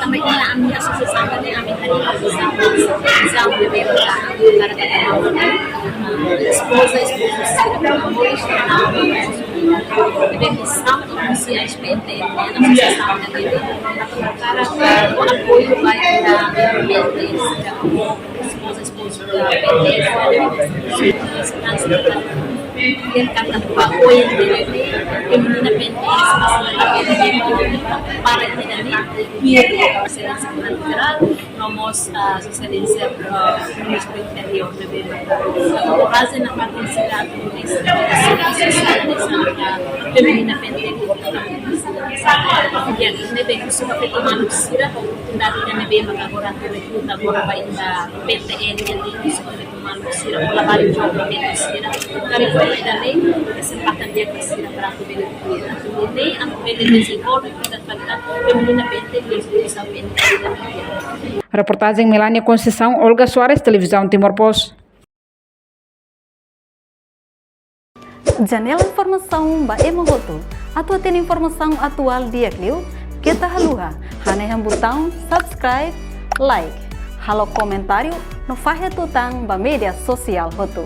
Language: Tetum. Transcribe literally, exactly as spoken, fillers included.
Também ami asosiasaun ne'e ami harii vizão, vizão de bem para esposa, esposa sira, amor, de bem missão, como se a S P T, a asosiasaun ne'e para apoiu ba ita, esposa, esposa, para ita, no mós, ah, Sua Exelénsia, ah, Ministru Interiór ne'ebé maka enkoraja nafatin sira atu servisu sosiál, ah, feminina P N T L. Ne'ebé husu ba feto maluk sira, oportunidade ne'ebé maka agora atu rekruta agora ba ita P N T L, husu ba feto maluk sira, kolaboradu ho feto sira, karik ita-nia kesempatan di'ak ba sira para atu bele, atu bele, atu bele dezenvolve ita-nia feminina P N T L, husu ba P N T L. Reportajen Melania Conceição, Olga Soares, Televizaun Timor Post. Janela informasaun ba ema hotu. Atu hatene informasaun atuál di'ak liu, keta haluha hanehan butaun subscribe, like, halo komentáriu no fahe tutan ba média sosiál hotu.